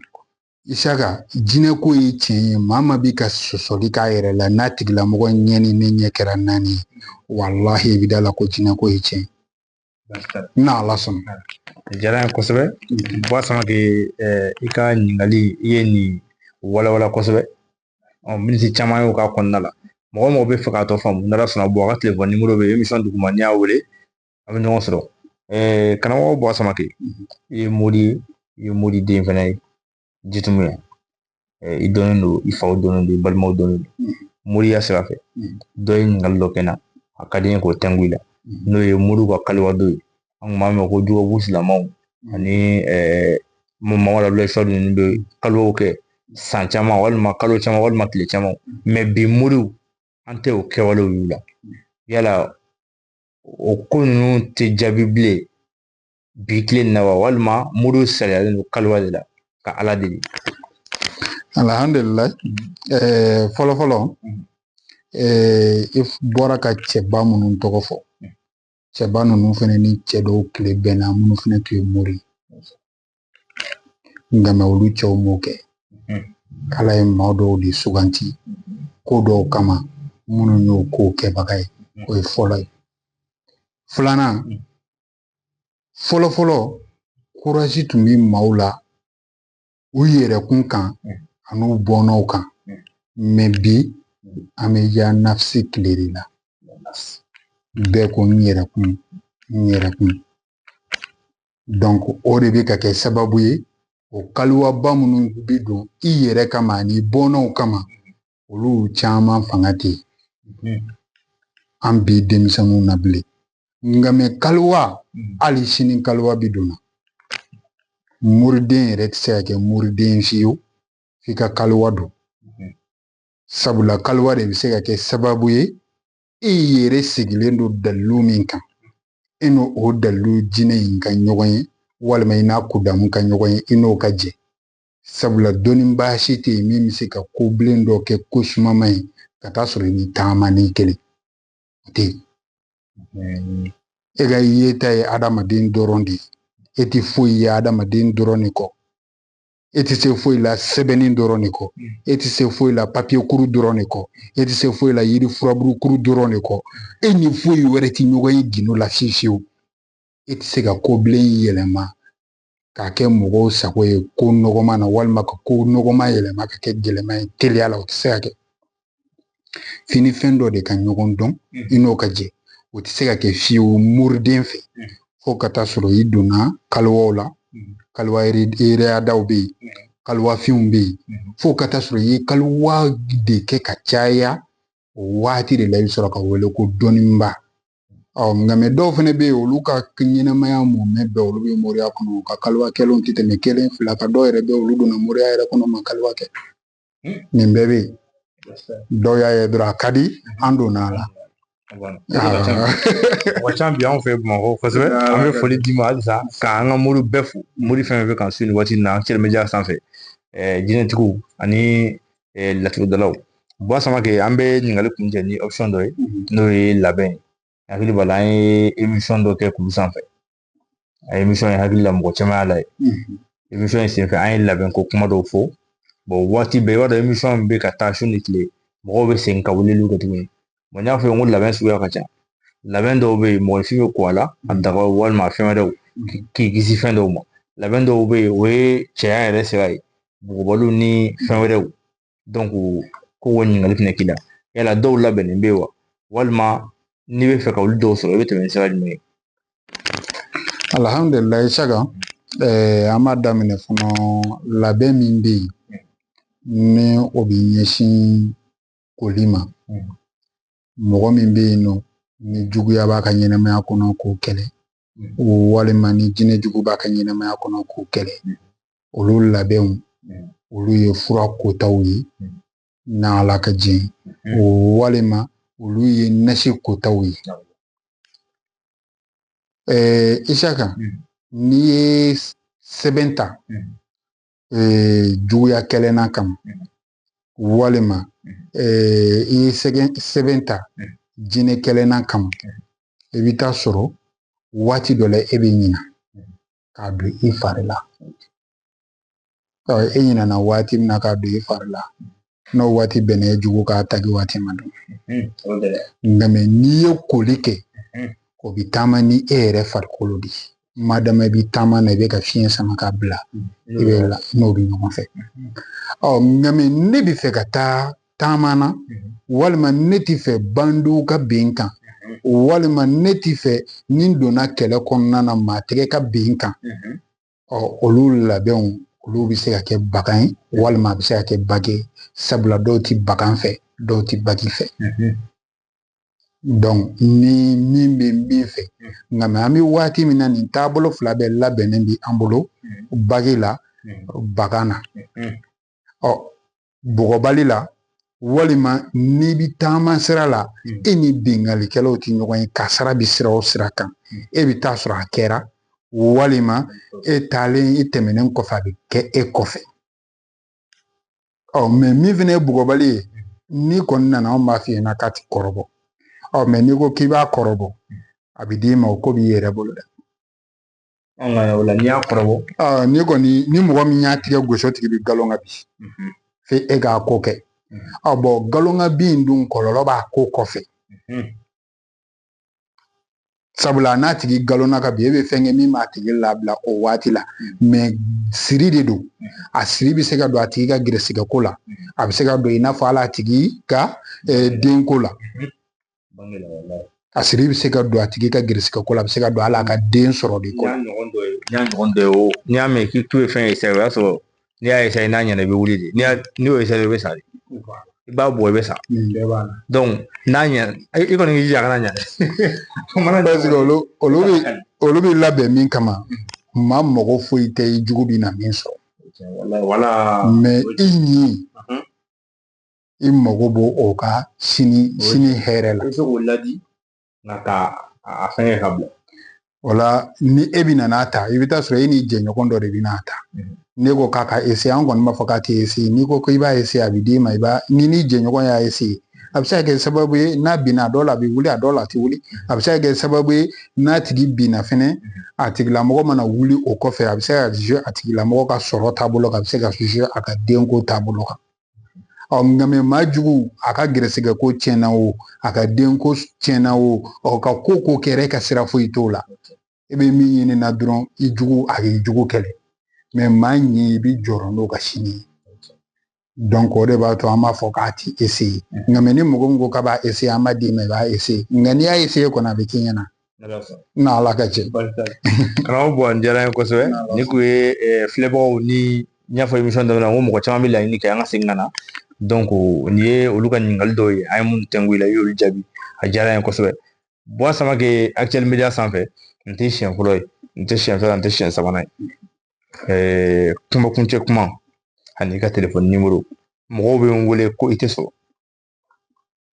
Isaka, jinɛ ko ye tiɲɛ ye. Maa maa bi ka sɔsɔli k'a yɛrɛ la, n'a tigilamɔgɔ ɲɛ ni ne ɲɛ kɛra naani ye, walahi i bɛ da la ko jinɛ ko ye tiɲɛ ye, n'Ala sɔnna. A diyara n ye kosɛbɛ. Buwa Samake, i ka ɲininkali, i ye nin walawala kosɛbɛ. Miniti caman y'o k'a kɔnɔna la. Mɔgɔ mɔgɔ bɛ fɛ k'a tɔ faamu, n'Ala sɔnna, Buwa ka telefɔni nimoro bɛ émission duguma, n'i y'a wele an bɛ ɲɔgɔn sɔrɔ. Karamɔgɔ Buwa Samake, i ye mori ye, i ye moriden fana ye Jitumu yan. I dɔnnen don, i faw dɔnnen don, i balimaw dɔnnen don moriya sira fɛ. Dɔ ye ɲininkali dɔ kɛ n na, a ka di n ye k'o tɛnku i la, n'o ye moriw ka kaliwa don ye. An kun b'a mɛn ko jubabu silamɛw ani Mamadu Abudulayi Suwadu ninnu bɛ kaliwaw kɛ san caman walima kalo caman walima tile caman, mais bi moriw an tɛ o kɛwalew y'u la. Yala o ko ninnu tɛ jaabi bilen bi tile in na wa, walima moriw sariyalen don kaliwa de la ka Ala deli? Alhamdulilayi. Fɔlɔ fɔlɔ, i bɔra ka cɛba minnu tɔgɔ fɔ, cɛba ninnu fana ni cɛ dɔw tile bɛnna minnu fana tun ye mori ye, nka mɛ olu cɛw m'o kɛ. Ala ye maa dɔw de suganti ko dɔw kama minnu y'o kow kɛbaga ye. O ye fɔlɔ ye. Filanan, fɔlɔ fɔlɔ courage tun bɛ maaw la u yɛrɛkun kan an'u bɔnnaw kan, mais bi an bɛ ya nafisi tile de la. Bɛɛ ko n yɛrɛkun, n yɛrɛkun. Donc o de bɛ ka kɛ sababu ye, o kaliwaba minnu bɛ don i yɛrɛ kama ani bɔnnaw kama, olu caman fanga tɛ yen an bi denmisɛnninw na bilen. Nka mɛ kaliwa, hali sini kaliwa bɛ don na. Moriden yɛrɛ tɛ se ka kɛ moriden fiyewu f'i ka kaliwa don, sabula kaliwa de bɛ se ka kɛ sababu ye e yɛrɛ sigilen don dalilu min kan, e n'o o dalilu jinɛ in ka ɲɔgɔn ye, walima i n'a kudamu ka ɲɔgɔn ye, i n'o ka jɛ. Sabula dɔnnibaa si tɛ yen min bɛ se ka ko bilen dɔ kɛ ko sumama ye ka taa sɔrɔ i ni taama ni kelen o tɛ yen. E ka yeta ye adamaden dɔrɔn de ye, e tɛ foyi ye adamaden dɔrɔn de kɔ, e tɛ se foyi la sɛbɛnni dɔrɔn de kɔ, e tɛ se foyi la papiye kuru dɔrɔn de kɔ, e tɛ se foyi la yiri furabulu kuru dɔrɔn de kɔ. E ni foyi wɛrɛ tɛ ɲɔgɔn ye gindo la fiyewu fiyewu. E tɛ se ka ko bilen yɛlɛma k'a kɛ mɔgɔw sago ye ko nɔgɔman na, walima ka ko nɔgɔman yɛlɛma ka kɛ gɛlɛman ye teliya la, o tɛ se ka kɛ. F'i ni fɛn dɔ de ka ɲɔgɔn dɔn, i n'o ka jɛ. O tɛ se ka kɛ fiyewu moriden fɛ fo ka taa sɔrɔ i donna kaliwaw la. Kaliwa yɛrɛyadaw bɛ yen, kaliwafinw bɛ yen, fo ka taa sɔrɔ i ye kaliwa de kɛ ka caya. O waati de la i bɛ sɔrɔ ka wele ko dɔnniba. Ɔ nka mɛ dɔw fana bɛ yen, olu ka ɲɛnɛmaya mumɛ bɛɛ olu bɛ moriya kɔnɔ, u ka kaliwa kɛlenw tɛ tɛmɛ kelen fila kan. Dɔw yɛrɛ bɛ yen, olu donna moriya yɛrɛ kɔnɔ ma kaliwa kɛ. Nin bɛɛ bɛ yen. Dɔw y'a ye dɔrɔn a ka di, an donna a la. Mɔgɔ caman bi anw fɛ Bamakɔ kosɛbɛ. An bɛ foli d'i ma halisa k'an ka mori bɛɛ fo, mori fɛn fɛn bɛ k'an su nin waati in na Actuel Media sanfɛ, jinɛtigiw ani laturudalaw. Buwa Samake, an bɛ ɲininkali kuncɛ ni option dɔ ye, n'o ye labɛn ye. Hakili b'a la, an ye émission dɔ kɛ kulu sanfɛ. A émission ye hakili la mɔgɔ caman y'a lajɛ. Émission in senfɛ, an ye labɛn ko kuma dɔw fɔ. Bon, waati bɛɛ i b'a dɔn émission bɛ ka taa su ni tile, mɔgɔw bɛ segin ka weleliw kɛ tuguni. Bon, n y'a fɔ n ko labɛn suguya ka ca. Labɛn dɔw bɛ yen, mɔgɔninfin bɛ ko a la, a daga walima a fɛn wɛrɛw k'i kisi fɛn dɔw ma. Labɛn dɔw bɛ yen, o ye cɛya yɛrɛ sira ye, bugubaliw ni fɛn wɛrɛw. Donc ko o ɲininkali fɛnɛ k'i la. Yala dɔw labɛnnen bɛ yen wa, walima n'i bɛ fɛ ka olu dɔw sɔrɔ, i bɛ tɛmɛ ni sira jumɛn ye? Alhamdulilayi Isaka, an b'a daminɛ fɔlɔ labɛn min bɛ yen ni o bɛ ɲɛsin koli ma. Mɔgɔ min bɛ yen nɔ ni juguya b'a ka ɲɛnamaya kɔnɔ k'o kɛlɛ, walima ni jinɛ jugu b'a ka ɲɛnamaya kɔnɔ k'o kɛlɛ, olu labɛnw olu ye fura kotaw ye n'Ala ka jɛn, walima olu ye nasi kotaw ye. Isaka, n'i ye sɛbɛn ta juguya kɛlɛnna kama, walima i ye sɛbɛn ta jinɛ kɛlɛnna kama, i bɛ taa sɔrɔ waati dɔ la e bɛ ɲina k'a don i fari la. E ɲinɛna waati min na k'a don i fari la, n'o waati bɛnna e jugu k'a tagi waati ma dɔn. Nka mɛ n'i ye koli kɛ, o bɛ taama ni e yɛrɛ farikolo de ye. Madama i bɛ taama na, i bɛ ka fiɲɛ sama k'a bila, i bɛ la n'o bɛ ɲɔgɔn fɛ. Nka mɛ ne bɛ fɛ ka taa taama na, walima ne tɛ fɛ bandiw ka bin kan, walima ne tɛ fɛ ni n donna kɛlɛ kɔnɔna na maa tɛgɛ ka bin kan. Olu labɛnw olu bɛ se ka kɛ bagan ye, walima a bɛ se ka kɛ bagi ye, sabula dɔw tɛ bagan fɛ, dɔw tɛ bagi fɛ. Donc ni min bɛ min fɛ, nka mɛ an bɛ waati min na nin taabolo fila bɛɛ labɛnnen bɛ an bolo, bagi la, bagan na. Bɔgɔbali la, walima n'i bɛ taama sira la, e ni binkannikɛlaw tɛ ɲɔgɔn ye, kasara bɛ sira o sira kan, e bɛ taa sɔrɔ a kɛra, walima e taalen i tɛmɛnen kɔfɛ a bɛ kɛ e kɔfɛ. Mɛ min fana ye bugɔbali ye, n'i kɔni nana anw b'a f'i ɲɛna k'a ti kɔrɔbɔ. Mɛ n'i ko k'i b'a kɔrɔbɔ, a bɛ d'i ma, o ko b'i yɛrɛ bolo dɛ. O la n'i y'a kɔrɔbɔ, n'i kɔni ni mɔgɔ min y'a tigɛ gosi, o tigi bɛ galon kan bi, f'e e k'a ko kɛ. Bɔn galon kan bin dun kɔlɔlɔ b'a ko kɔfɛ. Sabula n'a tigi galonna ka bin, e bɛ fɛn kɛ min b'a tigi labila o waati la. Mɛ siri de don, a siri bɛ se ka don a tigi ka gɛrɛsɛgɛ ko la, a bɛ se ka don i n'a fɔ hali a tigi ka denko la. A siri bɛ se ka don a tigi ka gɛrɛsɛgɛ ko la, a bɛ se ka don hali a ka den sɔrɔ de ko la. N'i y'a ɲɔgɔn dɔ ye o, n'i y'a mɛn k'i t'u ye fɛn o y'a sɔrɔ n'i y'a n'a ɲɛna i bɛ wuli de, n'i y'o i bɛ sa de. I b'a bɔ i bɛ sa. Nin bɛɛ b'a la. Donc n'a ɲɛna, i kɔni k'i jija a kana ɲa dɛ. Parce que olu bɛ labɛn min kama, maa mago foyi tɛ i jugu bɛ na min sɔrɔ. Wala. Mɛ i ɲin, i mago b'o o ka sini hɛrɛ la. I bɛ se k'o ladi nka ka a fɛngɛ ka bila. O la ni e bɛ na n'a ta, i bɛ taa sɔrɔ e ni jɛɲɔgɔn dɔ de bɛ n'a ta. Ne ko k'a ka ese, an kɔni b'a fɔ k'a tɛ ese. N'i ko k'i b'a ese, a bɛ d'i ma, i b'a ni jɛɲɔgɔn y'a ese, a bɛ se ka kɛ sababu ye n'a binna a dɔw la a bɛ wuli, a dɔw la a tɛ wuli. A bɛ se ka kɛ sababu ye n'a tigi binna fɛnɛ, a tigilamɔgɔ mana wuli o kɔfɛ, a bɛ se ka jouer a tigilamɔgɔ ka sɔrɔ taabolo kan, a bɛ se ka jouer a ka denko taabolo kan. Nka mɛ maa jugu, a ka gɛrɛsɛgɛ ko tiɲɛna o, a ka denko tiɲɛna o, ka ko kɛra e ka sira foyi t'o la. E bɛ min ɲini na dɔrɔn, i jugu a k'i jugu kɛlɛ. Mɛ maa ɲin, i bɛ jɔrɔ n'o ka sini ye. Donc o de b'a to an b'a fɔ k'a ti ese. Nka mɛ ni mɔgɔ min ko k'a b'a ese, an b'a d'i ma, i b'a ese. Nka n'i y'a ese kɔni, a bɛ k'i ɲɛna. N'Ala ka jɛ. Karamɔgɔ Buwa, diyara n ye kosɛbɛ. Ni kun ye filɛbagaw ni n y'a fɔ émission daminɛ na, n ko mɔgɔ caman bɛ laɲini kɛ an ka segin ka na. Donc nin ye olu ka ɲininkali dɔw ye, an ye minnu tɛnku i la, i y'olu jaabi, a diyara n ye kosɛbɛ. Buwa Samake Actuel Media sanfɛ, nin tɛ siɲɛ fɔlɔ ye, nin tɛ siɲɛ filanan, nin tɛ siɲɛ sabanan ye. Kuma kuncɛ kuma ani i ka telefɔni nimoro, mɔgɔw bɛ n wele ko i tɛ sɔrɔ.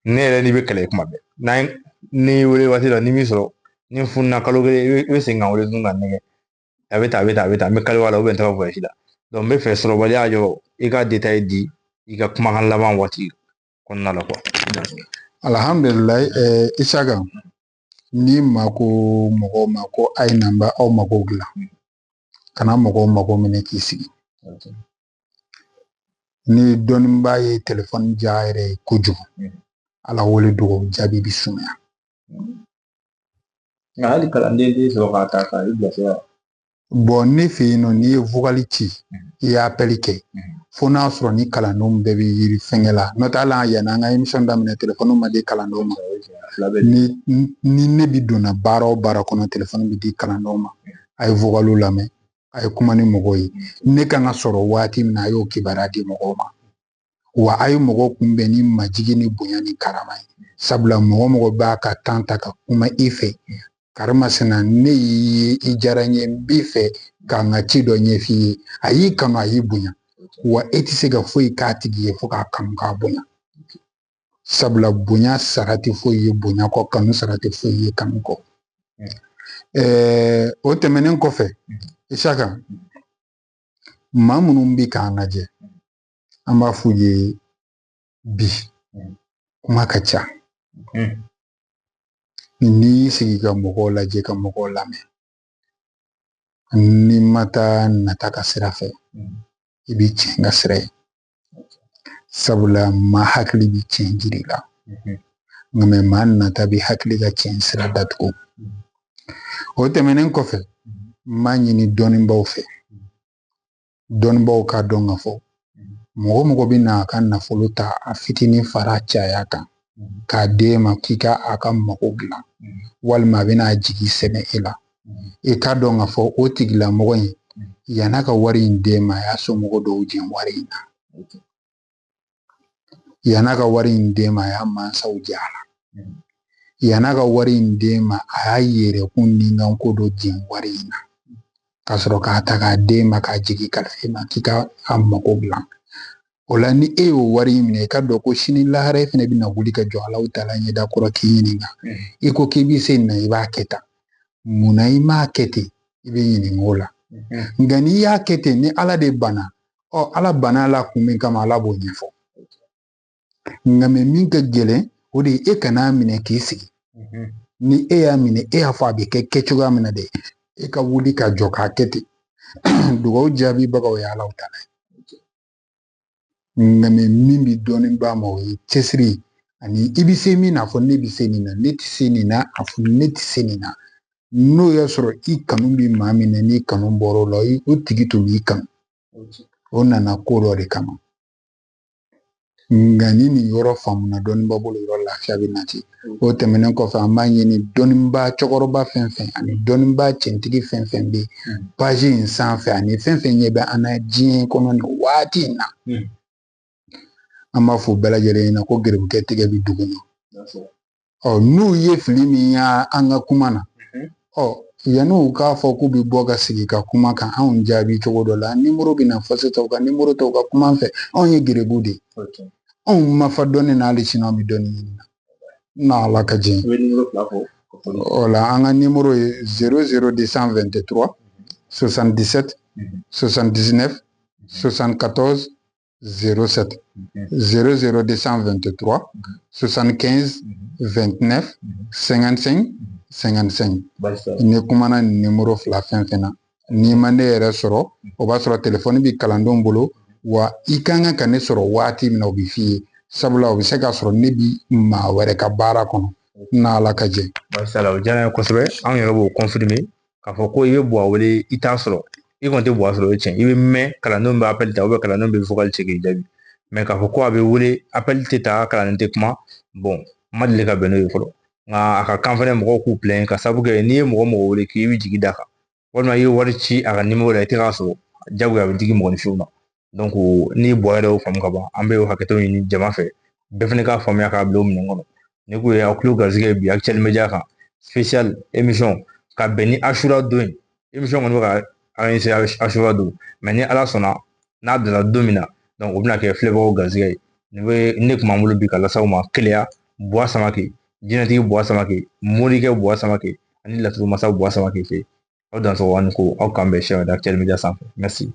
Ne yɛrɛ n'i bɛ kɛlɛ kuma bɛɛ, n'an n'i wele waati la, ni m'i sɔrɔ, ni n fununa kalo kelen, i bɛ segin ka n wele tuguni ka nɛgɛ. A bɛ tan, a bɛ tan, a bɛ tan, n bɛ kaliwa la, n taga voyage la. Donc n bɛ fɛ sɔrɔbaliya yɔrɔ, i ka détail di i ka kumakan laban waati kɔnɔna la quoi. Alhamdulilayi, Isaka, ni ma ko mɔgɔw ma ko a ye na n b'aw mago dilan, kana mɔgɔw mago minɛ k'i sigi. Ni dɔnnibaa ye telefɔni diya yɛrɛ ye kojugu, Ala wele dugawu jaabi bi sumaya. Nka hali kalanden tɛ sɔrɔ k'a ta k'a bilasira. Bɔn ne fɛ yen nɔ, n'i ye vocal ci, i ye appel kɛ, Fo n'a sɔrɔ ni kalandenw bɛɛ bɛ yiri fɛnkɛ la, n'o tɛ hali an yanni an ka émission daminɛ, telefɔni ma di kalandenw ma. Ni ne bi donna baara o baara kɔnɔ, telefɔni bɛ di kalandenw ma. A ye vocaliw lamɛn, a ye kuma ni mɔgɔw ye. Ne kan ka sɔrɔ waati min na, a y'o kibaruya di mɔgɔw ma. Wa a ye mɔgɔ kunbɛn ni majigin ni bonya ni karama ye, sabula mɔgɔ mɔgɔ b'a ka temps ta ka kuma i fɛ, karimasina, ne y'i ye, i diyara n ye, n b'i fɛ ka n ka ci dɔ ɲɛf'i ye. A y'i kanu, a y'i bonya, wa e tɛ se ka foyi k'a tigi ye fo k'a kanu k'a bonya, sabula bonya sara tɛ foyi ye bonya kɔ, kanu sara tɛ foyi ye kanu kɔ. O tɛmɛnen kɔfɛ, Isaka, maa minnu bɛ k'an lajɛ, an b'a f'u ye bi kuma ka ca. N'i y'i sigi ka mɔgɔw lajɛ, ka mɔgɔw lamɛn, n'i ma taa nata ka sira fɛ, i bɛ tiɲɛ ka sira ye, sabula maa hakili bɛ tiɲɛ jiri la, nka mɛ maa nata bɛ hakili ka tiɲɛ sira datugu. O tɛmɛnen kɔfɛ, n b'a ɲini dɔnnibaaw fɛ, dɔnnibaaw k'a dɔn k'a fɔ mɔgɔ mɔgɔ bɛ na a ka nafolo ta a fitinin fara caya kan k'a d'e ma k'i ka a ka mago dilan, walima a bɛna a jigi sɛmɛ e la, i k'a dɔn k'a fɔ o tigilamɔgɔ in yann'a ka wari in d'e ma, a y'a somɔgɔ dɔw jɛn wari in na. Yann'a ka wari in d'e ma, a y'a mansaw jɛ a la. Yann'a ka wari in d'e ma, a y'a yɛrɛkun ni ko dɔ jɛn wari in na, ka sɔrɔ k'a ta k'a d'e ma, k'a jigi kalifa e ma k'i ka a mago dilan. O la, ni e y'o wari in minɛ, i ka dɔn ko sini lahara e fana bɛna wuli ka jɔ Alahu taala ɲɛda kɔrɔ k'i ɲininka. I ko k'i bɛ se nin na, i b'a kɛ tan, munna i m'a kɛ ten? I bɛ ɲininka o la. Nka n'i y'a kɛ ten, ni Ala de banna, ɔ Ala banna la kun min kama, Ala b'o ɲɛfɔ. Nka mɛ min ka gɛlɛn, o de ye e kan'a minɛ k'i sigi. Ni e y'a minɛ, e y'a fɔ a bɛ kɛ kɛ cogoya min na dɛ, e ka wuli ka jɔ k'a kɛ ten. Dugawu jaabibagaw ye Alahu taala ye. Nka mɛ min bɛ dɔɔnin ba ma, o ye cɛsiri ani i bɛ se min na, a fɔ ne bɛ se nin na, ne tɛ se nin na, a fɔ ne tɛ se nin na. N'o y'a sɔrɔ i kanu bɛ maa min na, n'i kanu bɔra o la, o tigi tun b'i kanu, o nana ko dɔ de kama. Nka ni nin yɔrɔ faamuna dɔnniba bolo, yɔrɔ lafiya bɛ nati. O tɛmɛnen kɔfɛ, an b'a ɲini dɔnniba cɛkɔrɔba fɛn fɛn ani dɔnniba cɛntigi fɛn fɛn bɛ page in sanfɛ, ani fɛn fɛn ɲɛ bɛ an na diɲɛ kɔnɔ nin waati in na, an b'a fɔ bɛɛ lajɛlen ɲɛna ko geribukɛ tigɛ bɛ dugu ma. Ɔ n'u ye fili min y'an ka kuma na, ɔ yanni u k'a fɔ k'u bɛ bɔ ka sigi ka kuma kan anw jaabi cogo dɔ la, nimoro bɛ na fɔ sisan, u ka nimoro ta, u ka kuma an fɛ. Anw ye gerebu de ye, anw ma fa dɔnni na, hali sini anw bɛ dɔnni ɲini na, n'Ala ka jɛ. O la, an ka nimoro ye 00223 77 79 74 07, 00223 75 29 55 55. Ni kumana nin nimoro fila fɛn fɛn na, n'i ma ne yɛrɛ sɔrɔ, o b'a sɔrɔ telefɔni bɛ kalandenw bolo. Wa i kan ka ne sɔrɔ waati min na, o bɛ f'i ye, sabula o bɛ se k'a sɔrɔ ne bi maa wɛrɛ ka baara kɔnɔ, n'Ala ka jɛ. Masala, o diyara n ye kosɛbɛ. Anw yɛrɛ b'o confirmer k'a fɔ ko i bɛ Buwa wele, i t'a sɔrɔ, i kɔni tɛ Buwa sɔrɔ, o ye tiɲɛ. I bɛ mɛn, kalandenw bɛ appel ta, kalandenw bɛ vocal ci k'i jaabi. Mɛ k'a fɔ ko a bɛ wele, appel tɛ ta, kalanden tɛ kuma, bon, n ma deli ka bɛn n'o ye fɔlɔ. Nka a ka kan fɛnɛ mɔgɔw k'u plaindre, ka sababu kɛ n'i ye mɔgɔ mɔgɔ wele k'i bɛ jigi da kan, walima i ye wari ci a ka nimoro la, i tɛ k'a sɔrɔ, jagoya a bɛ digi mɔgɔninfinw na. Donc ni Buwa yɛrɛ y'o faamu ka ban, an bɛ o hakɛto ɲini jama fɛ, bɛɛ fɛnɛ k'a faamuya k'a bila o minɛn kɔnɔ. Ne ko ye aw tulo garisɛgɛ bi Actuel Media kan, spécial émission ka bɛn ni Asura don ye. Émission kɔni bɛ ka enregistrer Asura don, mais ni Ala sɔnna n'a donna don min na, donc o bɛna kɛ filɛbagaw garisɛgɛ ye. Nin bɛ ne kun b'an bolo bi ka lase aw ma Keleya Buwa Samake, jinɛtigi Buwa Samake, morikɛ Buwa Samake ani laturu masa Buwa Samake fɛ. Aw dansɔgɔ ani ko aw k'an bɛn siɲɛ wɛrɛ Actuel Media sanfɛ. Merci.